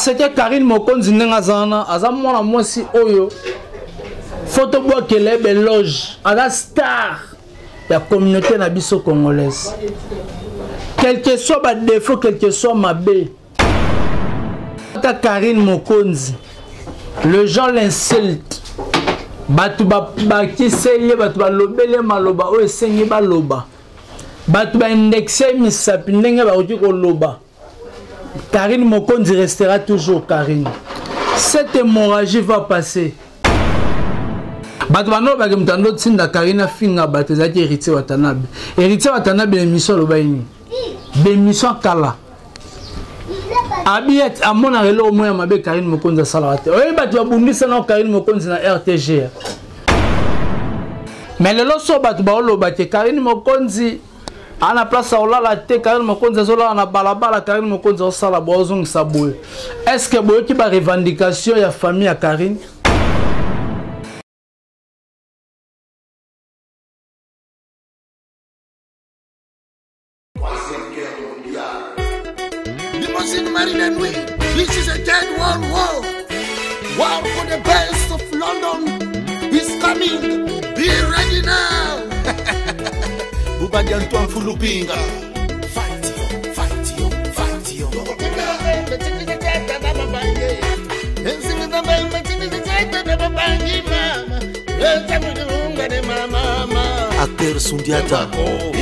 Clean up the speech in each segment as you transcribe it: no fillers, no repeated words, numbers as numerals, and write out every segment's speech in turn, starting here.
Parce que Karine Mokonzi ndenge aza wana aza mwana mwasi oyo faut tobwakela ye beloge, aza star ya communauté na biso congolaise, quel que soit ba défaut, quel que soit mabe ata Karine Mokonzi, le gens l'insulte, bato bakiseli ye, bato balobeli ye maloba oyo esengi baloba, bato baindexe misapi ndenge bakoki koloba. Karine Mokonzi restera toujours Karine. Cette hémorragie va passer. Bato bandolobaki moto ando tinda Karine afinga bato ezalaki Héritier Watanabe. Héritier Watanabe na émission alobaki nini? Bémission kala. Abiet amonaka eloko moko ya mabe Karine Mokonzi asalaka te. Oyebi bato babundisa na Karine Mokonzi na RTG. Mais lelo so bato baoloba te Karine Mokonzi ana place aolala te, Karine Mokonzi azolala na balabala, Karine Mokonzi azosala boye, azongisa boye. Est ce que boyoki ba revendication ya famille ya Karine? Troisième guerre mondiale. Limousine Marine Nuit. This is a third world war. War for the best of London is coming. Be ready now. Bubadi Antoine Fulupinga. Fight yo, fight yo, fight yo. Acteur Sundiata,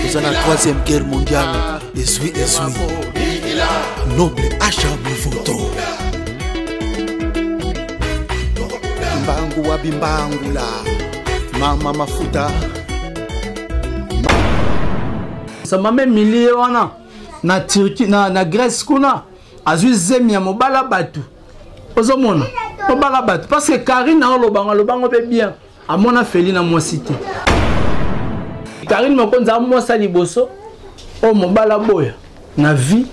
toza na troisième guerre mondiale, ezwi ezwi noble Asha Movoto. Mbangu wa bimbangula mama mafuta. Mama Emilie wana na Turquie, na Grèce kuna azwi zemi ya mobala bato, ozomona mobala bato parce que Karine aolobango alobango mpe bien, amona Feli na mwasi te. Karine Mokonzi amwasa liboso oyo mobala boya na vie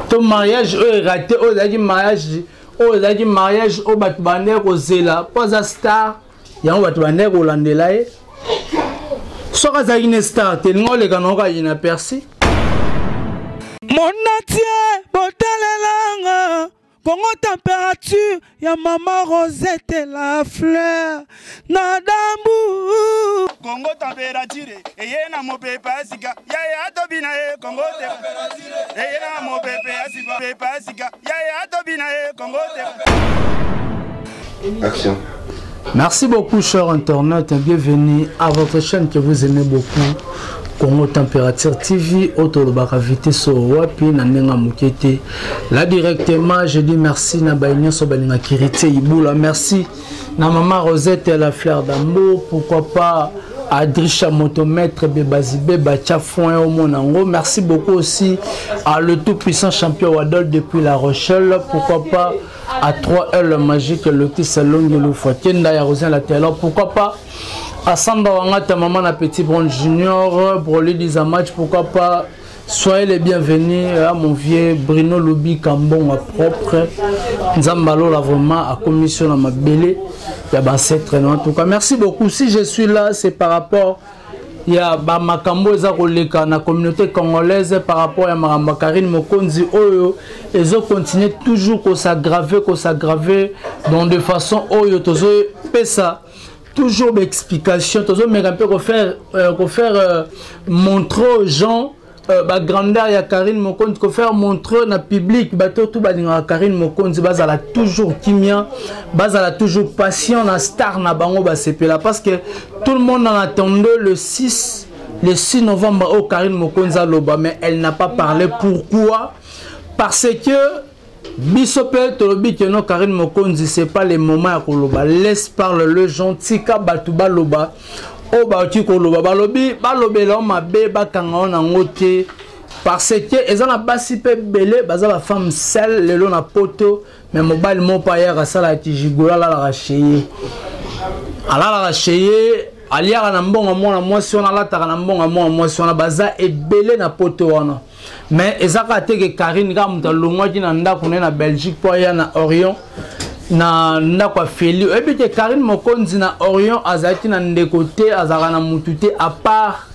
to mariage oyo erate, oyo ezalaki mariage, oyo ezalaki mariage oyo bato bandeki kozela mpo aza star, yango bato bandeki kolandela ye. Soki azalaki ne star te, elingi oleka na oka inaperci. Monatie botalelanga Congo température ya mama Rosette la fleur na dambu. Congo température eye na mopepe ya sika yaya atobina ye. Congo température eye na mopepe ya sika, pepe ya sika yaya atobina ye. Congo température. Action. Merci beaucoup, chers internautes, bienvenue à votre chaîne que vous aimez beaucoup, Congo Température TV, Otolobaka vitesse wapi na ndenga mukete. Là directement, je dis merci na ba nyonso balinga Kirite Ibula, merci na maman Rosette la fleur d'amour, pourquoi pas Adrisha Motomètre Bebazibe Bacha Foin au Monango. Merci beaucoup aussi à le tout puissant champion Wadol depuis La Rochelle, pourquoi pas à 3L magique Lotis Longelo Fakenda ya Rosien la Taylor, pourquoi pas à Samba Wangata maman na Petit Brown Junior Broly Dizamach, pourquoi pas soyez les bienvenus à mon vieux Bruno Loubi Kambonga propre Nzambalo la vraiment à commission na mabele ya ancêtre. En tout cas merci beaucoup. Si je suis là, c'est par rapport ya ba makambo eza koleka na communauté congolaise par rapport ya makambo Karine Mokonzi oyo ezo continuer toujours ko s'aggraver, ko s'aggraver dans de façon oyo tozo pesa toujours d'explication, tozo meka mpe ko faire montrer aux gens ba grandeur ya Karine Mokonzi, ko faire montrer na public bato tout balingaka Karine Mokonzi bazala toujours kimia, bazala toujours patient na star na bango basepela, parce que tout le monde en attendait le 6 novembre au Karine Mokonzi aloba, mais elle n'a pas parlé. Pourquoi? Parce que biso pe tolobi que non, Karine Mokonzi c'est pas le moment ya koloba, laisse parler le gentil ka batu baloba oyo bakoki koloba, balobi balobela mabe bakanga nango te, parce que eza na basi pe ebele baza ba femme seule lelo na poto, mais mobali moko ayaka asalaka gigolo, alalaka chez ye, alalaka chez ye, aliaka na mbongo mwana mwasi wana, alataka na mbongo mwana mwasi wana, baza ebele na poto wana. Mais ezaka te ke Karine kaka moto alongwaki na ndako na ye na Belgique po aya na Orient na ndako ya Feli. Oyebi ke Karine Mokonzi na Orient azalaki na ndeko te, azalaka na mutu te à part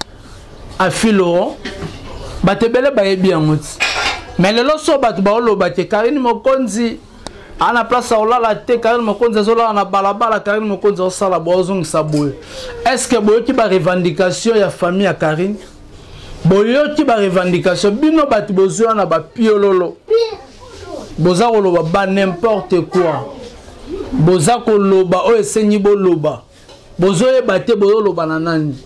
Afi Laurent. Bato ebele bayebi yango ti. Mais lelo so bato baoloba ke Karine Mokonzi Ana place aolala te. Karine Mokonzi azolala na balabala. Karine Mokonzi azosala boye, azongisa boye. Est ce que boyoki barevendication ya famille ya Karine? Boyoki barevendication? Bino bato bozwi wana bapiololo, boza koloba ba n'importe quoi, boza koloba oyo esengi boloba, bozoyeba te bozoloba na nani,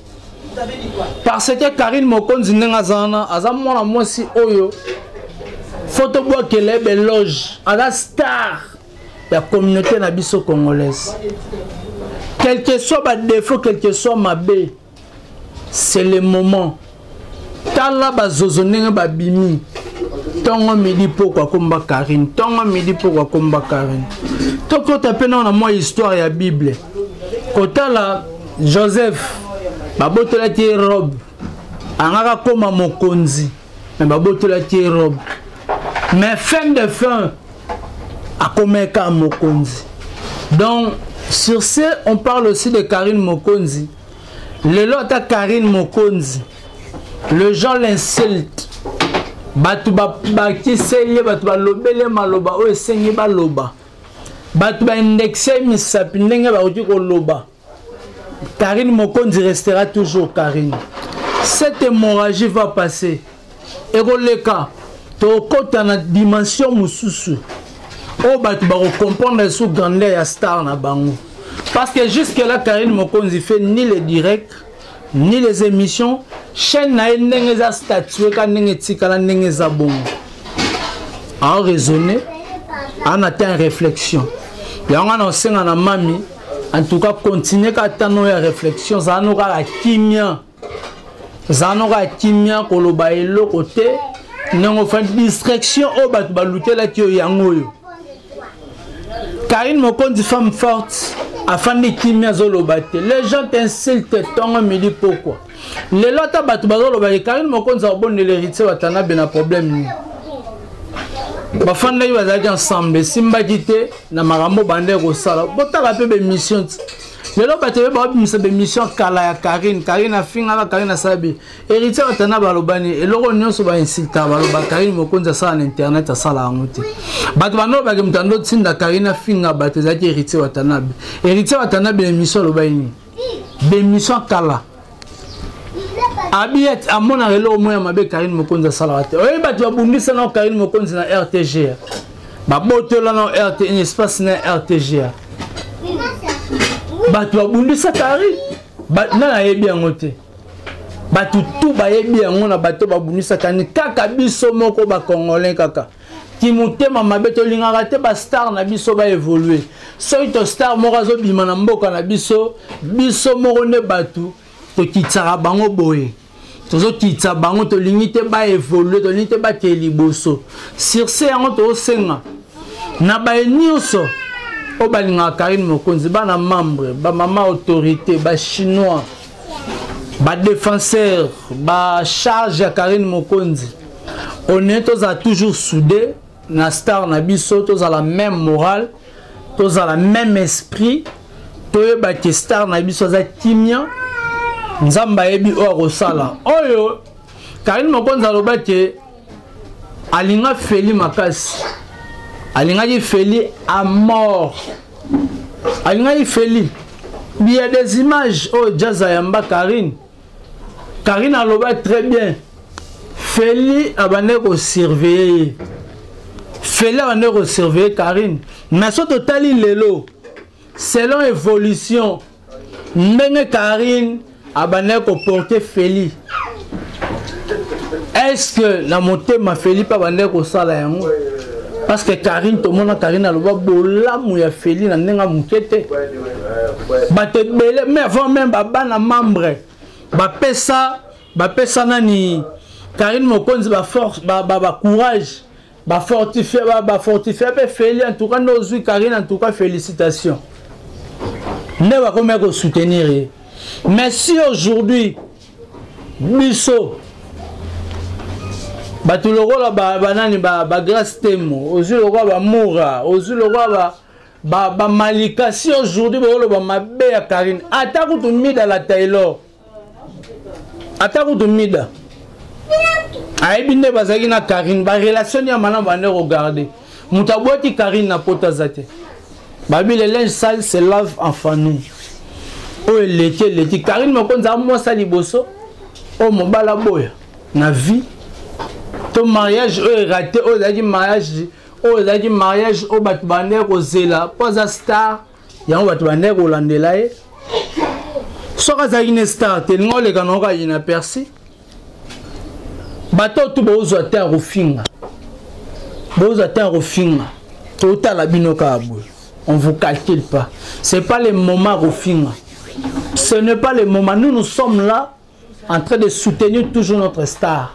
parce que Karine Mokonzi ndenge aza wana, aza mwana mwasi oyo fo tobwakela ye beloge. Aza star ya communauté na biso congolaise. Quel que soit badéfaut, quel que soit mabe, c'est le moment. Tala bazozo ndenge babimi ntongo midi pokwa komba Karine, ntongo midi pokwa komba Karine. Tokota mpe nao na mwa histoire ya Bible, kotala Joseph, babotolaki ye robe, angaka koma mokonzi, me babotolaki ye robe, mais fin de fin akomeka mokonzi. Donc sur ce, on parle aussi de Karine Mokonzi. Lelo ata Karine Mokonzi, le gens l'insulte, bato bakiseli ye, bato balobeli ye maloba oyo esengi baloba, bato baindexe misapi ndenge bakoki koloba. Karine Mokonzi restera toujours Karine. Cette hémorragie va passer, ekoleka, tokota na dimension mosusu oyo bato bakocomprendre sous grandeur ya star na bango, parce que jusque là Karine Mokonzi fait ni les directs ni les émissions. Chaîne na ye ndenge eza statue ka ndenge etikala ndenge eza bongo, aoraisonne, ana te réflexion yango wana. Osenga na mami, en tout cas continue kaka tano ya réflexion, zala no kaka kimia, zala no kaka kimia, koloba eloko te ndenge ofandi. Distraction oyo bato balukelaki yo yango oyo. Karine Mokonzi, femme forte, afandi kimia, azoloba te. Les gens t'insultent ntongo midi pokwa. Lelo ata bato bazoloba ke Karine Mokonzi akobondela Héritier Watanabe na problème nini, bafandaki, bazalaki ensemble, esimbaki te na makambo bandeki kosala. Botala mpe bémission ti lelo, bato ebe babimisa bémission kala ya Karine. Karine afingaka, Karine asala bi Héritier Watanabe alobani eloko nyonso, bainsulta, baloba Karine Mokonzi asala na internet, asala yango te. Bato bandolobaki moto ando tinda Karine afinga bato ezalaki Héritier Watanabe. Héritier Watanabe na émission alobaki nini? Bémission kala abi amonaka eloko moko ya mabe Karine Mokonzi asalaka te. Oyebi bato babundisa nao Karine Mokonzi na RTG, babotola nao rt espace na RTG, bato babundisa Karine. Nani ayebi yango te? Bato tu bayebi yango. Na bato babundisa Karine, kaka biso moko bacongolais, kaka kimotema mabe, tolingaka te bastar na biso baévolue. Soki to star moko azobima na mboka na biso, biso moko nde bato tokitisaka bango boye, tozokitisa bango, tolingi te baévolue, tolingi te bakee liboso. Sur ce, yango tozosenga na baye nyonso oyo balingaka Karine Mokonzi, bana membre, bamama autorité, bachinois, badéfenseur, bacharge ya Karine Mokonzi, on est tozala toujours soudé na star na biso, tozala même morale, tozala même esprit, toyeba ke star na biso aza kimia, Nzambe ayebi oyo akosala. Oyo Karine Mokonzi aloba ke alinga Feli makasi, alingaki Feli à mort, alingaki Feli. Il y a des images oyo Jazz ayamba Karine. Karine aloba très bien, Feli abandaki kosurveille ye, Feli abandaki kosurveille Karine. Mais so totali lelo, selon évolution ndenge Karine abandaki koporte Feli, est-ce que na motema Feli mpe abandaki kosala yango? Parce que Karine, tomona Karine aloba bolamu ya Feli na ndenge ya moke te. Bato ebele, mais avant même babana membre bapesa nani, Karine Mokonzi, baforce, bacourage, bafortifie, bafortifie mpe Feli. En tout cas nde ozwi Karine, en tout cas félicitation, nde bakomi kosoutenir ye. Mais si aujourd'hui biso bato lokola banani, bagrace Temo, ozwi lokola bamura, ozwi lokola bamalika, si aujourd'hui boyoloba mabe ya Karine, ata kutu Mida la Taylor, ata kutu Mida ayebi nde bazalaki na Karine, barelation ya malamu bande kogarde. Moto abwaki Karine na poto aza te. Babi le linge sale se lave en famille. Oyo eleki eleki. Karine Mokonzi amwasa liboso oyo mobali aboya na vie to mariage oyo erate, oyo ezalaki mariage, oyo ezalaki mariage oyo bato bandeki kozela mpo aza star, yango bato bandeki kolandela ye. Soki azalaki ne star te, elingi oleka na oka inaperçu. Bato tu bozwa te ya kofinga, bozwa te ya kofinga, totala bino kaka boye. On vous calcule pas, c'est pas le moment kofinga, ce n'est pas le moment. Nous, nous sommes là en train de soutenir toujours notre star.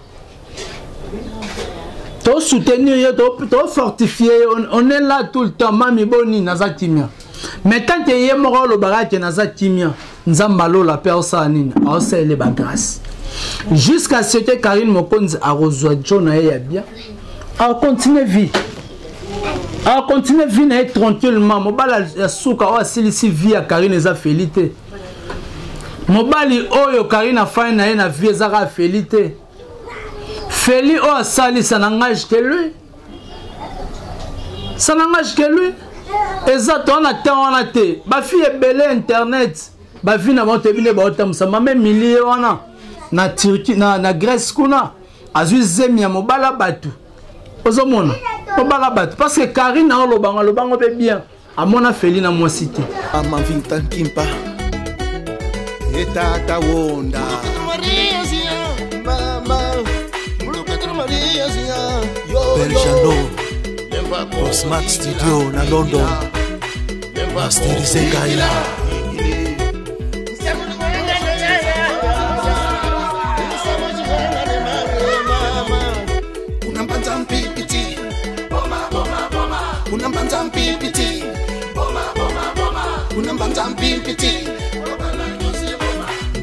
To soutenir, to fortifier, on est là tout le temps. Mami boni naza kimia. Mais tant que ye moko olobaka ke naza kimia, Nzambe alola pe aosala nini? Aosalele ba grâce. Jusqu'à ce que Karine Mokonzi arozwa jo na ye ya bien, akontinue vie. Akontinue vie na ye tranquillement. Mobali ya suka oyo asilisi vie ya Karine eza Feli te. Mobali oyo Karine afani na ye na vie eza kaka Feli te. Feli oyo asali, ça n'engage que lui. Ça n'engage que lui. Eza to na temps wana te. Ba fille ebele internet, ba vie na bango toyebi nde baotambusa. Mama Emilie wana na Turquie, na Grèce kuna, azwi zemi ya mobala bato. Ozomona mobala bato parce que Karine aolobango, alobango mpe bien. Amona Feli na mwasi te. Mama Vinta Kimpa. Etata Wonda. Belgiano. Smart Studio na London. Masterise ngai.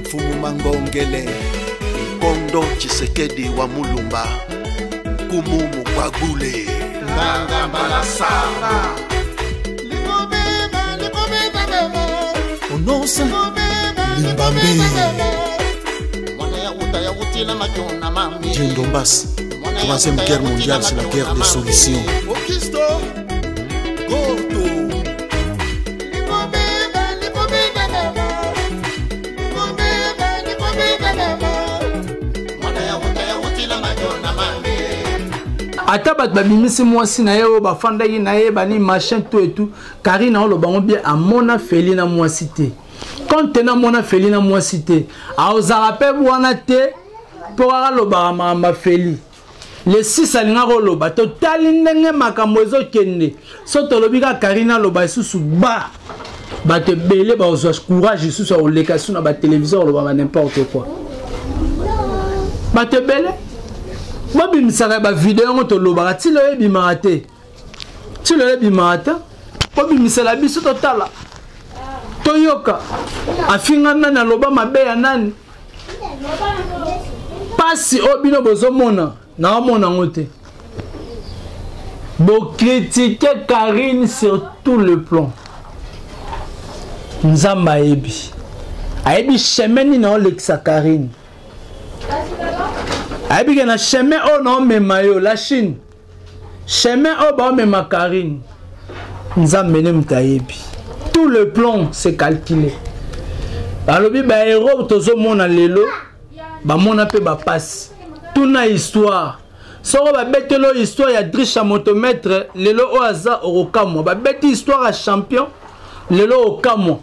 Mfumu Mangongele Kondo Tshisekedi wa Mulumba Nkumu Mukwagule Nganga Malasamba Onosa Limbambe Djendombas. Troisième guerre mondiale, c'est la guerre des solutions. Augusto Goto. Ata bato babimisi mwasi na ye oyo bafandaki na ye bani machin tout et tout, Karine aoloba ngo bien, amona Feli na mwasi te. Quand te na mona Feli na mwasi te, aozala pe wana te mpo kaka alobaka makambo ya Feli. Le 6 alingaka oloba, totali ndenge makambo ezokende. So tolobi kaka Karine aloba lisusu ba bato ebele bazwa courage lisusu ya koleka lisusu na ba télévision koloba ba n'importe quoi. Bato ebele bobimisaka ba video yango tolobaka ti lelo ebimaka te, ti lelo ebimaka te. Bobimisela biso totala, toyoka afinga nani, aloba mabe ya nani. Pasi oyo bino bozomona, naomona yango te. Bokritike Karine sur tout le plan. Nzambe ayebi, ayebi chemin nini naolekisa Karine, ayebi ke na chemin oyo naomema yo la Chine, chemin oyo baomema Karine, Nzambe nde moto ayebi. Tout le plan c'est calculé. Balobi ba héros tozomona lelo, bamona mpe bapasi. Tuna histoire. Soko babetelo histoire ya Drisha motomètre lelo oyo aza okokamwa. Babeti histoire ya champion lelo okamwa.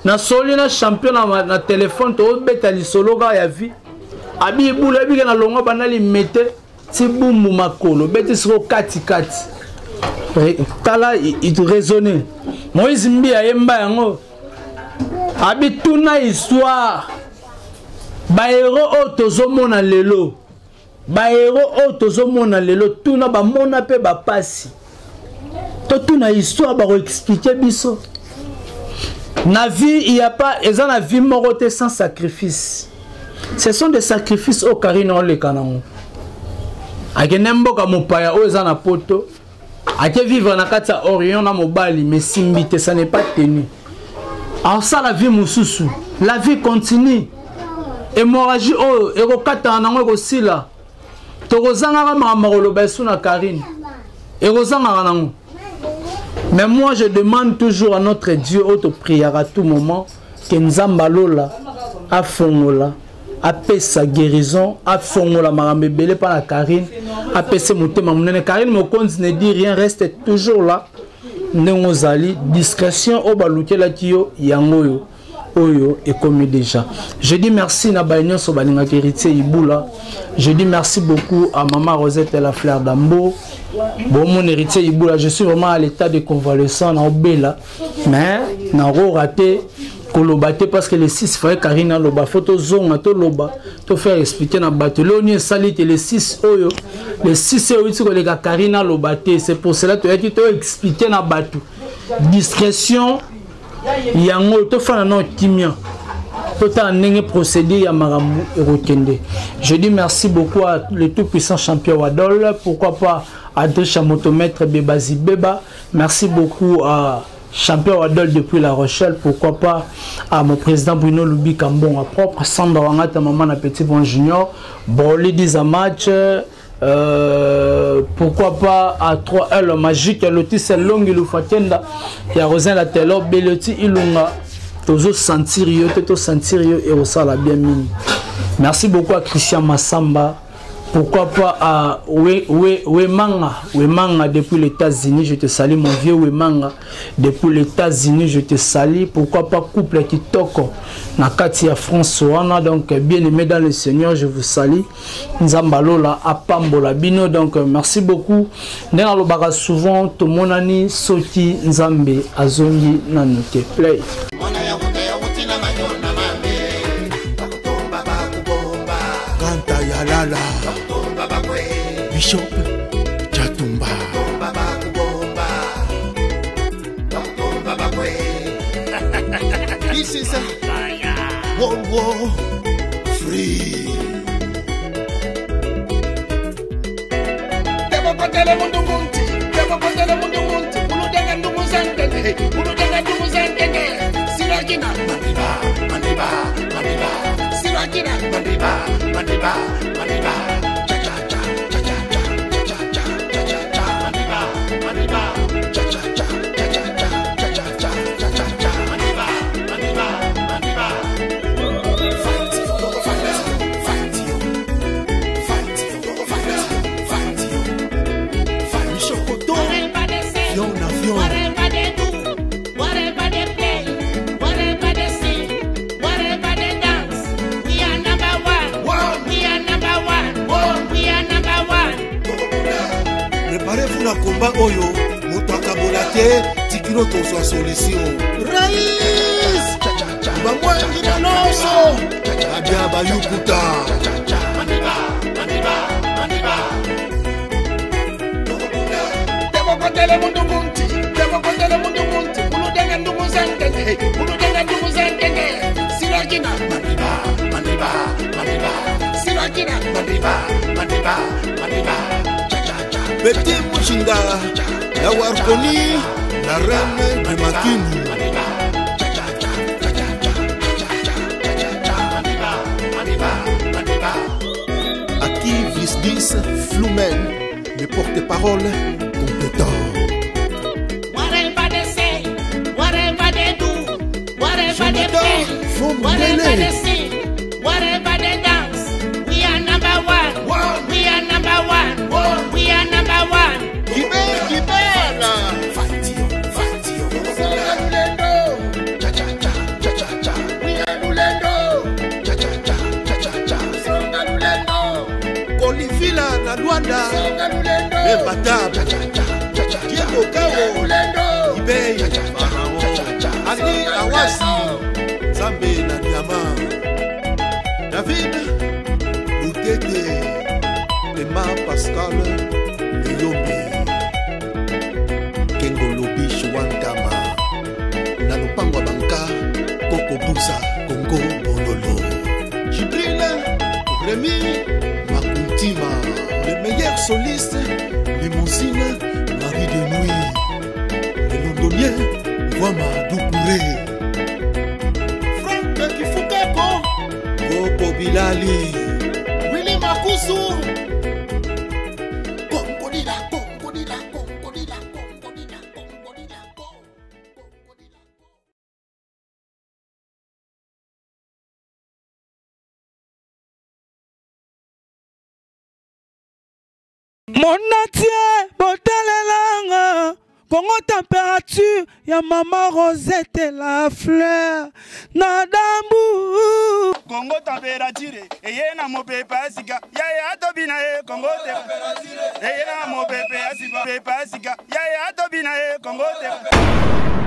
Na soli na champion na téléphone tobeta lisolo kaka ya vie. Abi ibula ebike na longwa banda limete ti bumbu makolo beti siko kati kati. Tala it raisonner. Moïse Mbi ayemba yango. Abi tuna histoire. Ba héros oyo tozomona lelo. Ba héros oyo tozomona lelo tuna bamona pe bapasi. Totuna histoire bako expliquer biso. Na vie, il y a pas, eza na vie moko te sans sacrifice. Ce sont des sacrifices au Karine oleka nango. Akende mboka mopaya oyo eza na poto, ake vivre na kati ya Orient na mobali, mais simbi te, ça n'est pas tenu. Alors ça, la vie mosusu, la vie continue. Hémorragie oyo ekokatana nango ekosila. Tokozangaka makambo koloba esu na Karine. Ekozangaka nango. Mais moi, je demande toujours à notre Dieu, auto prière à tout moment, que Nzambe alola afongola, apesa guérison, afongola makambo ebele mpa na Karine, apesa motema monene. Karine Mokonzi ne dit rien, reste toujours là ndenge ozali. Discrétion oyo balukelaki yo yango oyo oyo ekomi déjà. Je dis merci na baye nyonso balingaka Héritier Ibula. Je dis merci beaucoup à Maman Rosette la Fleur d'Ambo. Bon, mon Héritier Ibula, je suis vraiment à l'état de convalescent na obela, mais na raté koloba te parce que le 6 faye Karine aloba, fo tozonga toloba, tofaire expliquer na bato loni esali te. Le 6 oyo, le 6 oyo euti koleka, Karine aloba te. C'est pour cela toyaki toexpliquer na bato discrétion yango. Tofanda nao kimia, totala ndenge procédure ya makambo ekokende. Je dis merci beaucoup à le tout puissant champion Wadol, pourquoi pas Adricha Motomètre Bebazi Beba. Merci beaucoup à champion Wadol depuis La Rochelle, pourquoi pas à mon président Bruno Lubi Kambon propre, Sandra Wangata, maman na Petit Bon Junior Broly Dizamach, pourquoi pas à 3L magique Lotis Longi Lufatenda ya Rosin la Taylor Beloti Ilunga. Tozo sentir yo te, to sentir yo et osala bien mingi. Merci beaucoup à Christian Massamba, pourquoi pas à We, We, Wemanga, Wemanga depuis les États-Unis, je te salue mon vieux Wemanga depuis les États-Unis, je te salue. Pourquoi pas couple Kitoko na kati ya France wana. Donc bien aimé dans le Seigneur, je vous salue. Nzambalola apambola bino. Donc merci beaucoup. Ndenge alobaka souvent, tomonani soki Nzambe azongi nanu te. Play. Kanta Yalala, Bishop Chatumba. This is a World War Free. Tebokotele mundu muntu, tebokotele mundu muntu, uludenge ndugu zantenge, uludenge ndugu zantenge. Sirakina, mandiba, mandiba, mandiba. Sirakina, mandiba, mandiba, mandiba. Cha cha cha cha cha cha cha cha cha cha cha. Mandiba, mandiba. Cha cha cha cha cha cha cha cha cha cha cha cha. Mandiba, mandiba, mandiba. Fight you, fight you, fight you, fight you, fight you, fight you, fight you. Chocoto, Whatever they say, Fion na fion. whatever they do, whatever they play, whatever they sing, whatever they dance, we are number one. One. We are number one. One. We are number one. Préparez-vous na komba oyo moto akabola te tikino tozwa solution. Rais bamwangi na nyonso babia bayukuta. Mandiba, mandiba, mandiba. Tebokotele mundu muntu, tebokotele mundu muntu, uludenge ndugu zantenge, uludenge ndugu zantenge. Sirakina, mandiba, mandiba, mandiba. Sirakina, mandiba, mandiba, mandiba. Cha cha cha. Petit Mushinga la Warkoni, la reine de Makini. Mandiba, cha cha cha cha cha cha cha cha cha cha cha. Mandiba, mandiba, mandiba. Aki Visdis Flumen, le porte-parole compétent. Whatever they say, whatever they do, whatever they Jonathan play, Fombrele. whatever they sing, whatever they dance, we are number one. One. We are number one. One. We are number one. Kibe Kibala. Fight you, fight you. Songa lulendo. Cha cha cha cha cha cha. We are lulendo. Cha cha cha cha cha cha. Songa lulendo. Kolivila na Luanda. Songa lulendo. Bebata. Cha cha cha cha cha. Diego We are Kao. lulendo. Ibei. Cha cha cha cha cha cha. Ali Songa Awasi. lulendo. Nzambe na diama. David Lutete. Emma Pascal Leyombe. Kengo Lobi Shwantama. Na lopango ya banka Koko Busa Kongo Bololo. Jibril Remy Makuntima. Le meilleur soliste Limousine Marie de Nuit. Le londonien Wama Doucouré. Frank Kifukako Koko Bilali. Willy Makusu. Monde entier botalelanga Congo température ya mama Rosette la fleur na dambu. Congo température eye na mopepe ya sika yaya tobina ye Congo eye na mopepe ya sika pepe ya sika yaya tobina ye Congo te.